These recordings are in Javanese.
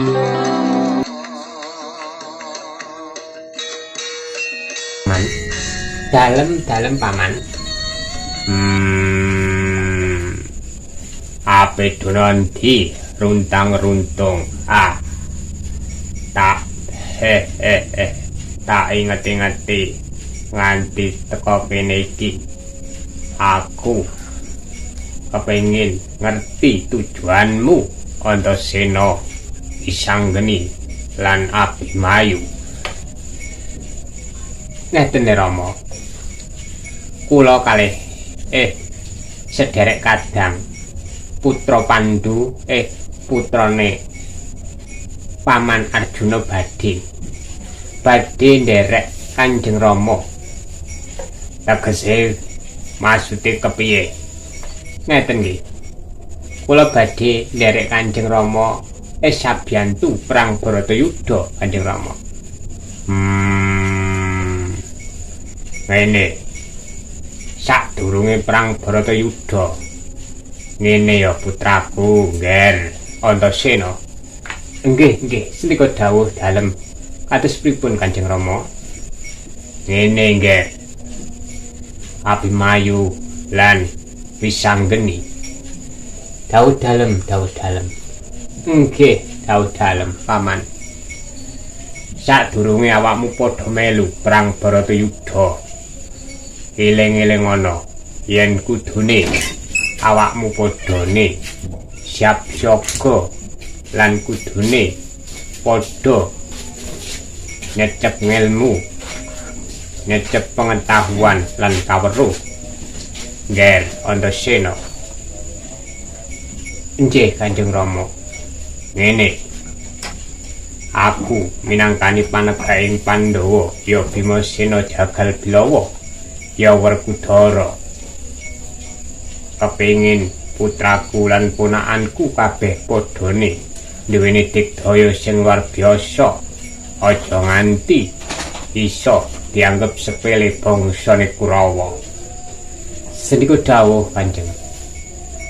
Paman. Dalem-dalem paman. Ape dono endi runtang-runtung. Ah. Tak he he he. Tak inget-ingeti nganti teko kene iki. Aku kepengin ngerti tujuanmu Antasena, Wisanggeni lan Abimayu. Ngeten Rama. Kula kalih sederek kadang putra Pandu putrane Paman Arjuna badhe nderek Kanjeng Rama. Tegese maksude kepiye? Ngeten nggih. Kula badhe nderek Kanjeng Rama sabiyantu perang Bharatayuda Kanjeng Rama. Ngene. Sadurunge perang Bharatayuda. Ngene ya putraku, Ngger Antasena. Nggih, nggih, sendika dawuh dalem. Kados pripun Kanjeng Rama? Ngene, Ngger. Abimayu lan Wisanggeni. Dawuh dalem, dawuh dalem. Nggih, dawuh dalem, Paman. Sadurunge awakmu padha melu perang Bharatayuda, eling-eling ana yen kudune awakmu padhane siap siaga lan kudune padha nyecep ngelmu, nyecep pengetahuan lan kaweruh. Ngger Antasena. Nggih Kanjeng Rama. Ngene. Aku minangkani panegaing Pandhawa ya Bimasena Jagal Bilawa ya Werkudara. Kepengin putraku lan ponakanku kabeh padhane duweni digdaya sing luar biasa. Aja nganti iso dianggep sepele bangsane Kurawa. Sendika dawuh Kanjeng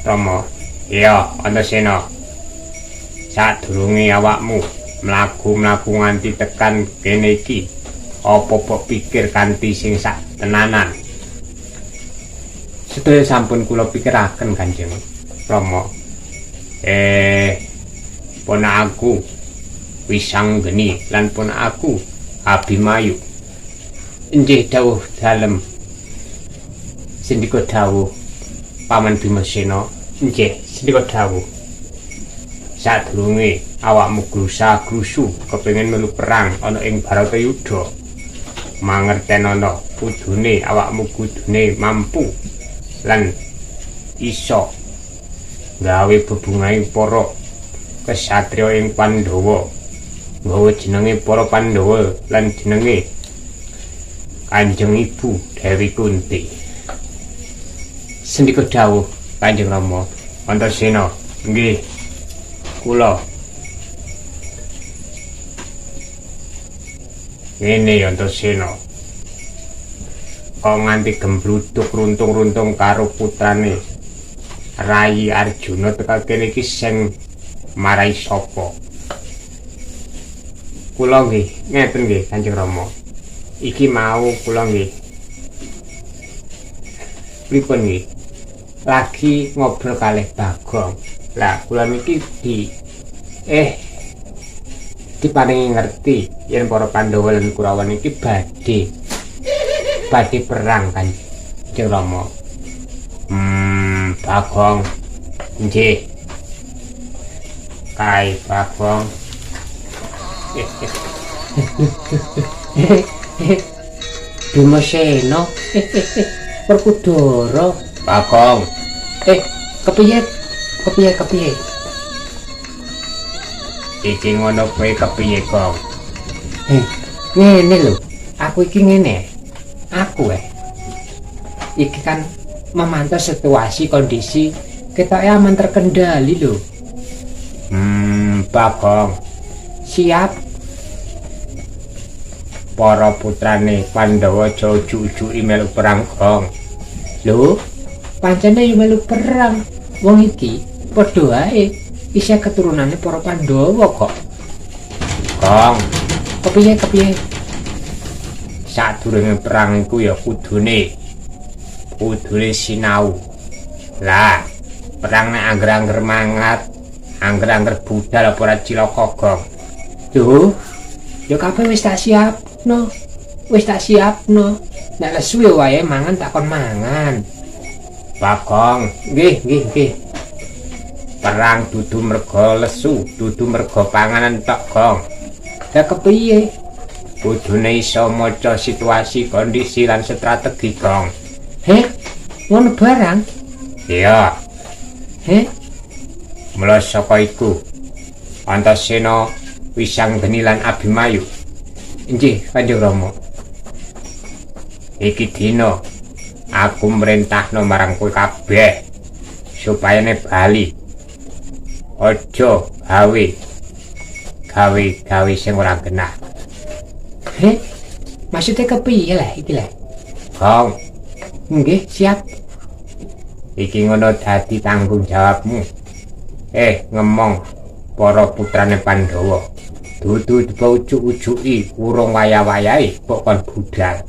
Rama. Iya, Antasena. Sadurunge awakmu mlaku-mlaku nganti tekan kene iki, apa mbok pikir kanthi sing sak tenanan? Sedaya sampun kula pikiraken Kanjeng Rama. Ponakanku Wisanggeni lan ponakanku Abimayu. Nggih dawuh dalem. Sendika dawuh Paman Bimasena. Nggih, sendika dawuh. Sadurunge awakmu grusa-grusu kepengin melu perang ana ing Bharatayuda, mangertenono kudune awakmu kudune mampu lan iso gawe bebungahing para kesatriya ing Pandhawa, nggawa jenenge para Pandhawa lan jenenge Kanjeng Ibu Dewi Kunti. Sendika dawuh Kanjeng Rama. Antasena. Nggih. Kula. Ngene Antasena. Kok nganti gembluduk runtung-runtung karo putrane Rayi Arjuna tekan kene iki sing marai sapa? Kula nggih ngeten nggih Kanjeng Rama. Iki mau kula nggih pripun nggih? Lagi ngobrol kalih Bagong. Lah kula niki diparingi ngerti yen para Pandhawa lan Kurawa niki badhe perang Kanjeng Rama. Bagong. Nggih. Kae Bagong. Bimasena, Werkudara. Bagong. Kepiye? Kepiye kepiye? Iki ngono kowe kepiye, Gong? Ngene lho. Aku iki ngene. Aku iki kan memantau situasi kondisi ketoke aman terkendali lho. Bagong. Siap. Para putrane Pandhawa aja ujug-ujugi melu perang, Gong. Lho, pancene yo melu perang. Wong iki padha wae isih keturunane para Pandhawa kok. Gong, Kepiye kepiye? Sadurunge perang iku ya kudune kudune sinau. Lah, perang nek angger-angger mangat, angger-angger budal apa ora cilaka, Gong? Duh, ya kabeh wis tak siapno. Wis tak siapno. Nek lesu ya wae mangan tak kon mangan. Bagong, Nggih, nggih, nggih. Perang dudu merga lesu, dudu merga panganan tok, Gong. Lah kepiye? Kudune iso maca situasi, kondisi lan strategi, Gong. Heh? Ngono barang? Iya. Heh? Mula saka iku Antasena, Wisanggeni lan Abimayu. Nggih, Kanjeng Rama. Iki dina aku mrentahno marang kowe kabeh supaya ne bali aja gawe gawe gawe sing ora genah. Heh? Maksudnya kepiye lah iki lah? Gong, Nggih, siap. Iki ngono dadi tanggung jawabmu. Ngemong para putrane Pandhawa. Dudu diujuk-ujuki urung waya-wayahe kok kon budal.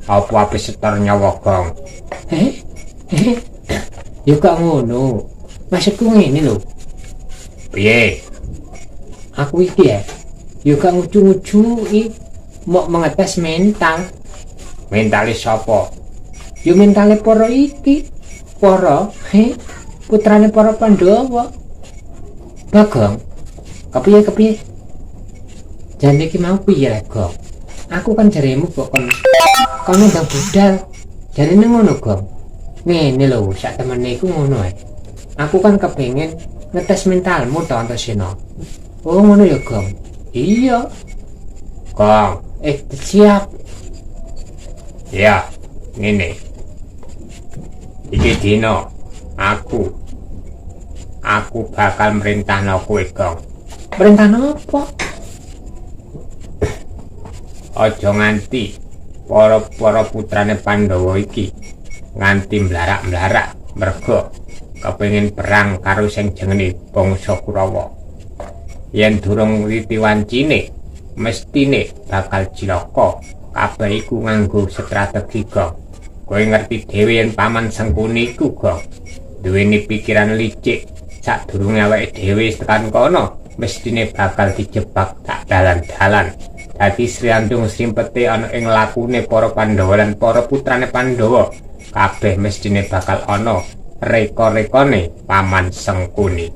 Apa ape setor nyawa, Gong? Heh? Heh? Ya kok ngono. Maksudku ngene lho. Piye? Aku iki ya, ya gak ngucu-ngucuki, mok mengetes mental. Mentale sapa? Ya mentale para iki. Para, he, putrane para Pandhawa. Bagong, kepiye kepiye? Jan iki mau piye lah, Gong? Aku kan jaremu kok kon kon ndang budal. Jarene ngono, Gong. Ngene lho, sak temene iku ngono ae. Aku kan kepengin ngetes mentalmu to, Antasena. Oh, ngono ya, Gong. Iya. Gong, Siap. Ya, ngene. Iki dina aku bakal merintahno kowe, Gong. Perintah nopo? Aja nganti para-para putrane Pandhawa iki nganti mlarak-mlarak merga kepengin perang karo sing jenenge bangsa Kurawa. Yen durung witi wancine, mestine bakal cilaka. Kabeh iku nganggo strategi, Gong. Kowe ngerti dhewe yen Paman Sengkuni iku, Gong, duweni pikiran licik. Sadurunge awake dhewe tekan kono, mestine bakal dijebak tak dalan-dalan. Dadi sriandung srimpete ana ing lakune para Pandhawa lan para putrane Pandhawa. Kabeh mestine bakal ana reka-rekane Paman Sengkuni.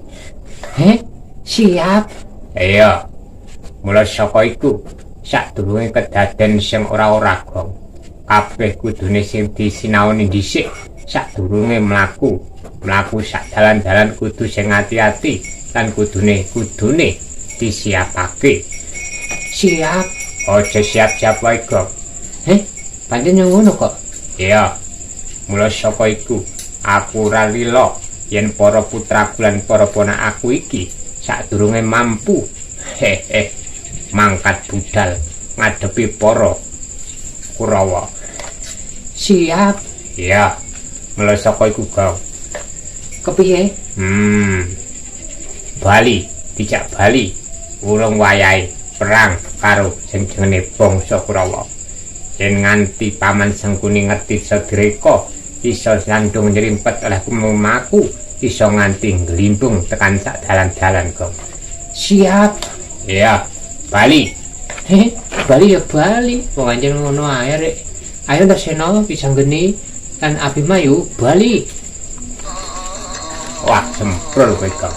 Heh? Siap. Iya. Mula saka iku, sadurunge kedaden sing ora-ora, Gong, kabeh kudune sing disinaoni dhisik sadurunge mlaku. Mlaku sak dalan-dalan kudu sing ati-ati lan kudune kudune disiapake. Siap. Aja siap-siap wae, Gong. Heh? Pancen yang ngono kok. Iya. Mula saka iku aku ora lila yen para putraku lan para ponakku iki sadurunge mampu hehe mangkat budal ngadepi para Kurawa. Siap. Iya. Mula saka iku, Gong. Kepiye? Bali, dijak bali. Urung wayahe perang karo sing jenenge bangsa Kurawa. Yen nganti Paman Sengkuni ngerti sedreka, iso sandung nyrimpet oleh lumaku, iso nganti ngglimbung tekan sak dalan-dalan, Gong. Siap. Iya, bali. Heh, bali ya bali. Wong anjen ngono ae rek. Ayo Antasena, Wisanggeni lan Abimayu bali. Wah, semprul kowe, Gong.